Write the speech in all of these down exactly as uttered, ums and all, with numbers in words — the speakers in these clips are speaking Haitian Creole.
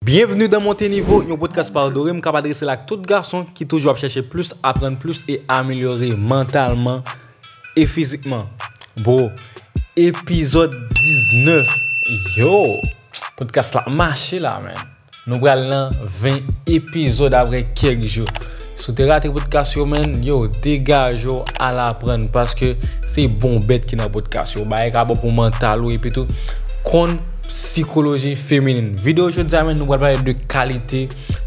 Bienvenue dans Monte Nivo, yon podcast pa Doré, m k ap adrese l ak tout gason ki toujou ap chèche plis, aprann plis e amelyore mantalman e fizikman. Bro, epizòd diznèf. Yo, podcast la mache la, man. Nou pral nan ven epizòd apre kèk jou. Si w te rate podcast yo, man, yo, degaje w al aprann, paske se bon bèt ki nan podcast yo. Bagay ka bon pou mantal ou, epi tou, konn sikoloji feminin. Videyo jodi a, man, nou pral pale de kalite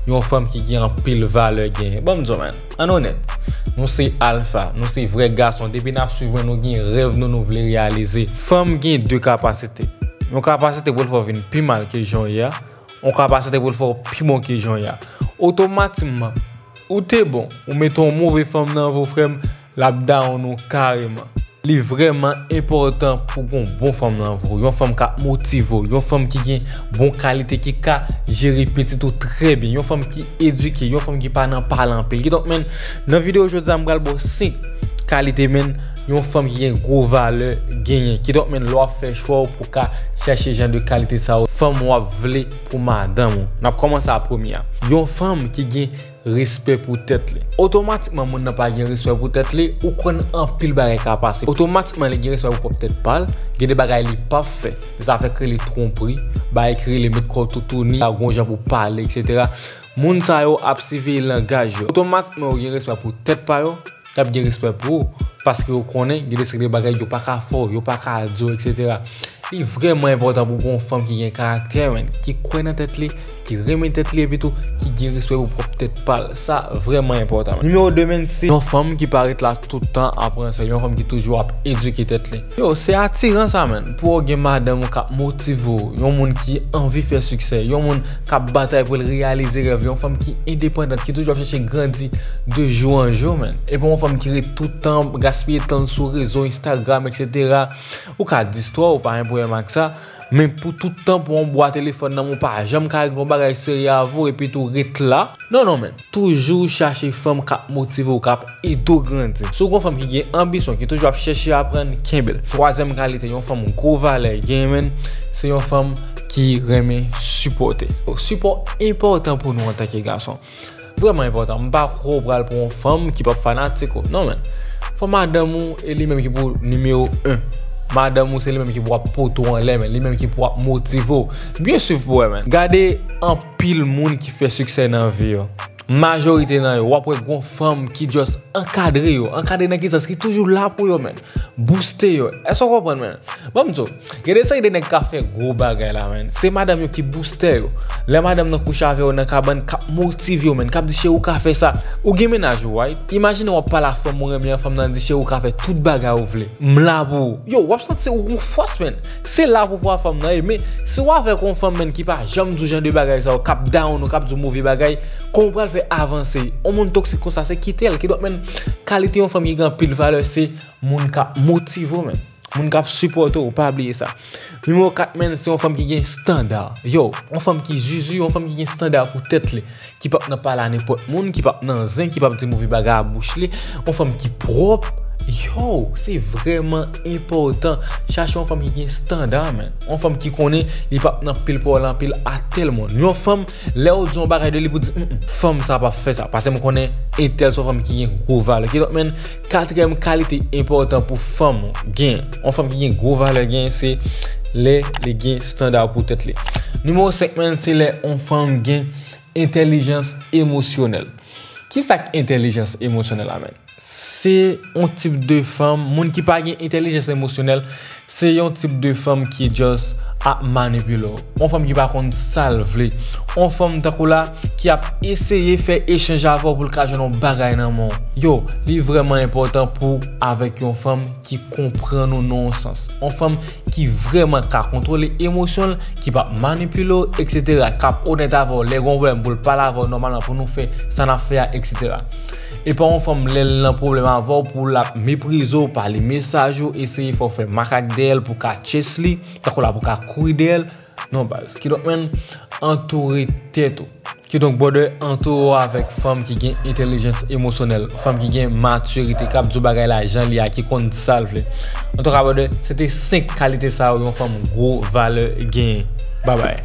yon fanm ki gen anpil valè genyen. Ban m di w, man, ann onèt. Nou se alfa, nou se vrè gason. Depi n ap swiv mwen, nou gen rèv nou, nou vle reyalize. Fanm gen de kapasite. Yon kapasite pou l fè w vin pi mal ke jan w ye a. Yon kapasite pou l fè w pi bon ke jan w ye a. Otomatikman, ou te bon, ou mete yon move fanm nan vi w, frè m, l ap down ou kareman. Li vrèman enpòtan pou gon bon fanm nan vi w. Yon fanm k ap motive w, yon fanm ki gen bon kalite, ki ka jere pitit ou trè byen, yon fanm ki edike, yon fanm ki pa nan pale anpil. Kidonk, men, nan videyo jodi a, m pral ba w senk kalite, men, yon fanm ki gen gwo valè genyen. Kidonk, men, lè w ap fè chwa w pou w ka chèche jan de kalite sa yo, fanm w ap vle pou madanm ou. N ap kòmanse a premye a. Yon fanm ki gen respè pou tèt li. Otomatikman, moun nan pa gen respè pou tèt li, ou konn anpil bagay ka pase. Otomatikman, li gen respè pou pwòp tèt pa l, gen de bagay li p ap fè. Se sa fè k rele twonpri, bagay ki rele met kò w toutouni, pa gon jan pou pale, etsetera. Moun sa yo ap siveye langaj yo. Otomatikman, yo gen respè pou tèt pa yo, y ap gen respè pou ou, paske yo konnen gen de seri de bagay yo pa ka fè w, yo pa ka di w, etsetera. Li vrèman enpòtan pou gon fanm ki gen karaktè, men, ki kwè nan tèt li, ki renmen tèt li, epi tou, ki gen respè pou pwòp tèt pa l. Sa vrèman enpòtan, men. Nimewo de, men, se yon fanm ki parèt la tout tan ap ranse, yon fanm ki toujou ap edike tèt li. Yo, se atiran sa, men. Pou w gen madanm ou k ap motive w, yon moun ki anvi fè siksè, yon moun k ap batay pou l reyalize rèv li, yon fanm ki endepandan, ki toujou ap chèche grandi de jou an jou, men. E pa yon fanm ki ret tout tan gaspiye tan l sou rezo, Instagram, etsetera. Ou ka distwè, ou pa gen pwoblèm ak sa. Men pou tout tan, pou yon bwa telefòn nan men w, ou pa janm ka regle yon bagay serye avè w, epi tou ret la. Non, non, men. Toujou chache fanm k ap motive w, k ap ede w grandi. Si w gon fanm ki gen anbisyon, ki toujou ap chèche aprann, kenbe l. Twazyèm kalite yon fanm gwo valè genyen, men, se yon fanm ki renmen sipòte. Sipò enpòtan pou nou antanke gason. Vrèman enpòtan. M pa kwè w pral pran yon fanm ki p ap fanatik ou. Non, men. Fò madanm ou, e li menm ki pou nimewo en. Madanm ou, se li menm ki pou ap pote w anlè, men. Li menm ki pou ap motive w. Byen swiv pou wè, men. Gade anpil moun ki fè siksè nan vi yo. Majorite nan yo, w ap wè gon fanm ki just ankadre yo. Ankadre nan ki sans? Ki toujou la pou yo, men. Booste yo. Èske w konprann, men? Ban m di w, gen de seri de nèg k ap fè gwo bagay la, men. Se madanm yo ki booste yo. Lè madanm nan kouche avè yo nan kabann, k ap motive yo, men. K ap di, "Cheri, ou ka fè sa." Ou gen mennaj ou, right? Imajine w ap pale a fanm ou renmen an, fanm nan di, "Cheri, ou ka fè tout bagay ou vle. M la pou ou." Yo, w ap santi ou gon fòs, men. Se la pou vwa fanm nan ye, men si w avèk yon fanm, men, ki pa janm di w jan de bagay sa yo, k ap down ou, k ap di w move bagay, kòman w pral fè avanse? Yon moun toksik konsa, se kite l. Kidonk, men, kalite yon fanm ki gen anpil valè, se moun k ap motive w, men. Moun k ap sipòte w, pa bliye sa. Nimewo kat, men, se yon fanm ki gen estanda. Yo, yon fanm ki zuzu, yon fanm ki gen estanda pou tèt li, ki p ap nan pale a nenpòt moun, ki p ap nan zen, ki p ap di move bagay a bouch li, yon fanm ki pwòp. Yo, se vrèman enpòtan. Chache yon fanm ki gen estanda, men. Yon fanm ki konnen li p ap nan pil pawòl anpil a tèl moun. Yon fanm, lè w di yon bagay de li pou di, "Mm, mm, fanm sa p ap fè sa." Paske m konnen entèl se yon fanm ki gen gwo valè. Kidonk, men, katriyèm kalite enpòtan pou fanm gen, yon fanm ki gen gwo valè gen, se lè li gen estanda pou tèt li. Nimewo senk, men, se lè yon fanm gen entèlijans emosyonèl. Kisa k entèlijans emosyonèl la, men? Se yon tip de fanm, moun ki pa gen entèlijans emosyonèl, se yon tip de fanm ki just ap manipile w. Yon fanm ki pa konn sa l vle. Yon fanm tankou la ki ap eseye fè echanj avè w pou l ka jwenn yon bagay nan men w. Yo, li vrèman enpòtan pou w avèk yon fanm ki konprann ou nan yon sans. Yon fanm ki vrèman ka kontwole emosyon l, ki p ap manipile w, etsetera, k ap onèt avè w, lè gen yon pwoblèm pou l pale avè w nòmalman, pou nou fè sa n ap fè a, etsetera. E pa yon fanm, lè l nan pwoblèm avè w, pou l ap meprize w, pa li mesaj ou, eseye fè w fè makak dèyè l pou w ka chase li, tankou la pou w ka kouri dèyè l. Non, baz. Kidonk, men, antoure tèt ou. Kidonk, brother, antoure w avèk fanm ki gen entèlijans emosyonèl, fanm ki gen matirite, k ap di w bagay la jan li a, ki konn sa l vle. Antouka, brother, se te senk kalite sa yo yon fanm gwo valè genyen. Babay.